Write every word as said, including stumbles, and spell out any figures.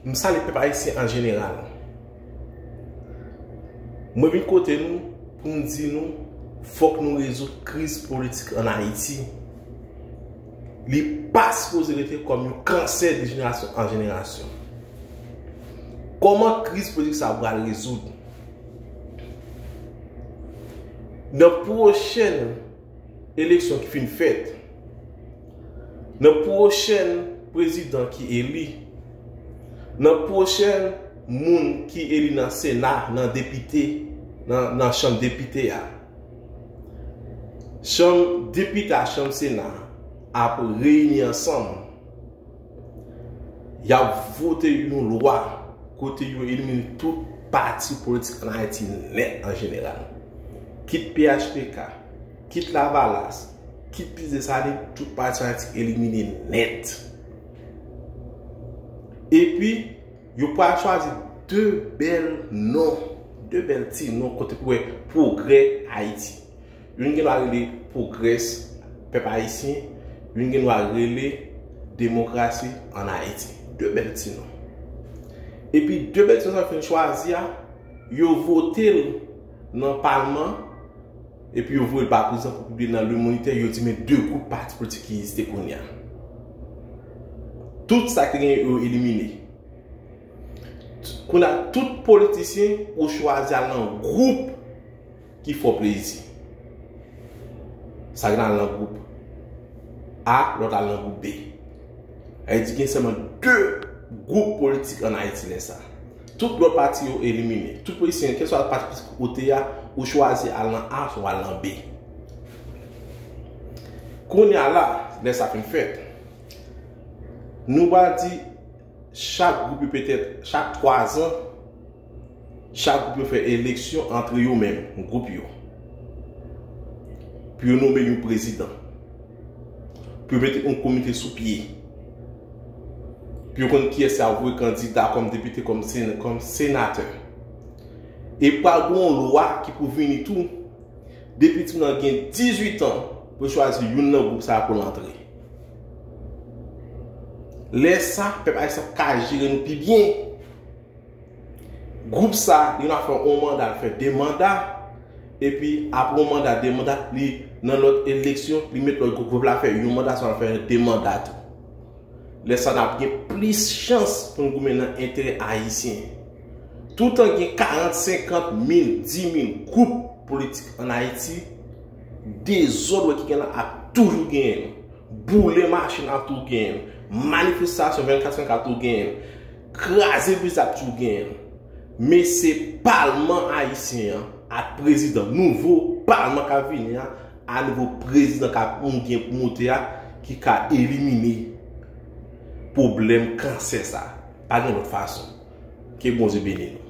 M salye pèp ayisyen an jeneral. Mwen vin kote nou pou m di nou, fòk nou rezoud kriz politik ann Ayiti. Li pa sipoze rete kòm yon kansè de jenerasyon an jenerasyon. Kòman kriz politik sa a pral rezoud? Nan pwochèn eleksyon ki fin fèt, nan pwochèn prezidan ki eli, nan pwochèn moun ki eli nan Sena, nan depite, nan, nan chanm depite a, chanm depite a, chanm Sena a ap reyini ansanm. Y ap vote yon lwa kote yo elimine tout pati politik ann Ayiti nèt an jeneral. Kit P H T K, kit Lavalas, kit Pis Desalin, tout pati ann Ayiti elimine nèt. Epi, yo pral chwazi de bèl non, de bèl ti non kote pou wè pwogrè Ayiti. Youn gen dwa rele Pwogrès Pèp Ayisyen, youn gen dwa rele Demokrasi ann Ayiti. De bèl ti non. Epi de bèl ti non sa yo fin chwazi a, yo vote l nan palman, epi yo voye l ba prezidan pou pibliye nan Le Moniteur, yo di men de gwoup pati politik ki egziste kounye a. Tout sa ki te genyen yo elimine. Kounye a, tout politisyen ou chwazi al nan gwoup ki fè w plezi. Sa gen al nan gwoup A, lòt al nan gwoup B. Sa vle di gen sèlman de gwoup politik ann Ayiti lè sa. Tout lòt pati yo elimine. Tout politisyen, kèlswa pati politik ou te a, ou chwazi al nan A, swa al nan B. Kounye a la, lè sa fin fèt, nou va di chak gwoup yo petèt, chak twa zan, chak gwoup yo fè eleksyon antre yo menm, gwoup yo. Pou yo nonmen yon prezidan. Pou yo mete yon komite sou pye. Pou yo konn kiyès y ap voye kandida kòm depite, kòm sen-, kòm senatè. E pral gen yon lwa ki pou vini tou, depi timoun nan gen dizuit an, pou l chwazi youn nan gwoup sa a pou l antre. Lè sa, pèp ayisyen ap ka jere nou pi byen. Gwoup sa, li nan fè yon manda, l fè de manda, epi apre yon manda, de manda, li nan lòt eleksyon, li met lòt gwoup, gwoup la fè yon manda, sa l fè de manda tou. Lè sa, n ap gen plis chans pou n goumen nan enterè ayisyen. Toutan gen karant, senkant mil, di mil gwoup politik ann Ayiti, dezòd wè ki gen la ap toujou genyen. Boule machin ap tou genyen. Manifestasyon vennkat sou vennkat tou genyen. Kraze biznis ap tou genyen. Men se palman ayisyen an ak prezidan, nouvo palman k ap vini a, a nouvo prezidan k ap gen pou monte a, ki ka elimine pwoblèm kansè sa. Pa gen lòt fason. Ke Bondye beni nou.